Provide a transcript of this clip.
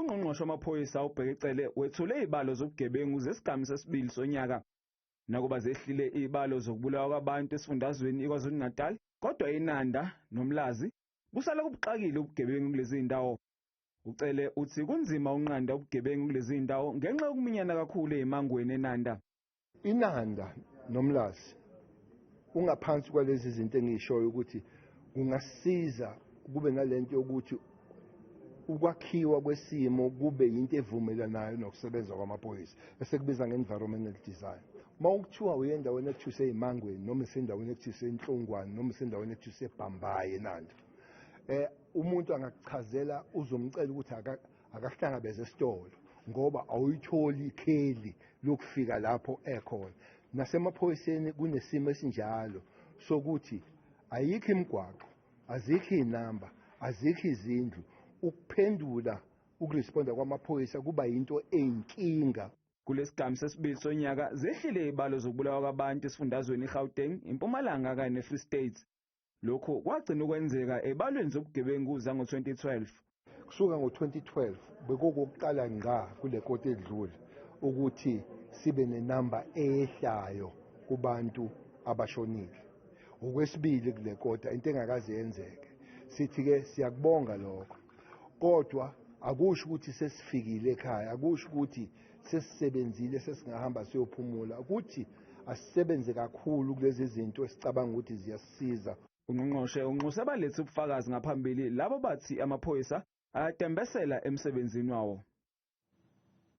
Ungqongqoshe wamaphoyisa uBheki Cele wethule izibalo zobugebengu zesigamu sesibili sonyaka. Nakuba zehlile izibalo zokubulawa kwabantu esifundazweni iKwaZulu-Natal, kodwa iNanda noMlazi kusala kubuxakile ubugebengu kulezi zindawo. Ucele uthi kunzima ukunqanda ubugebengu kulezi zindawo ngenxa yokuminyana kakhulu ezimangweni eNanda. Inanda noMlazi ungaphansi kwalezi zinto engiyishoyo ukuthi kungasiza kube nalento yokuthi ukwakhiwa kwesimo kube yinto evumelanayo nokusebenza kwamaphoyisa, esekubiza nge-environmental design. Uma kuthiwa uye endaweni ekuthiwa iseyimangweni, noma isendaweni ekuthiwa isenhlongwane, noma isendaweni ekuthiwa isebhambayi eNanda, umuntu angakuchazela, uzomcela ukuthi akakuhlangabeze esitolo ngoba awuyitholi ikheli lokufika lapho ekhona. Nasemaphoyiseni kunesimo esinjalo sokuthi ayikho imigwaqo, azikho iy'namba, azikho izindlu. Ukuphendula, ukuresponda kwamaphoyisa kuba yinto eyinkinga. Kulesigamu sesibili sonyaka zehlile izibalo zokubulawa kwabantu esifundazweni iGauteng, iMpumalanga kanye neFree State. Lokhu kwagcina ukwenzeka ebalweni zobugebengu zango-2012. Kusuka ngo-2012 bekukokuqala ngqa kule kota edlule ukuthi sibe nenamba eyehlayo kubantu abashonile. Okwesibili kule kota, into engakaze yenzeke. Sithi-ke siyakubonga lokho, kodwa akusho ukuthi sesifikile ekhaya, akusho ukuthi sesisebenzile sesingahamba siyophumula, ukuthi asisebenze kakhulu kulezi zinto esicabanga ukuthi ziyasisiza. Ungqongqoshe unxuse abalethe ubufakazi ngaphambili labo bathi amaphoyisa ayatembesela emsebenzini wawo.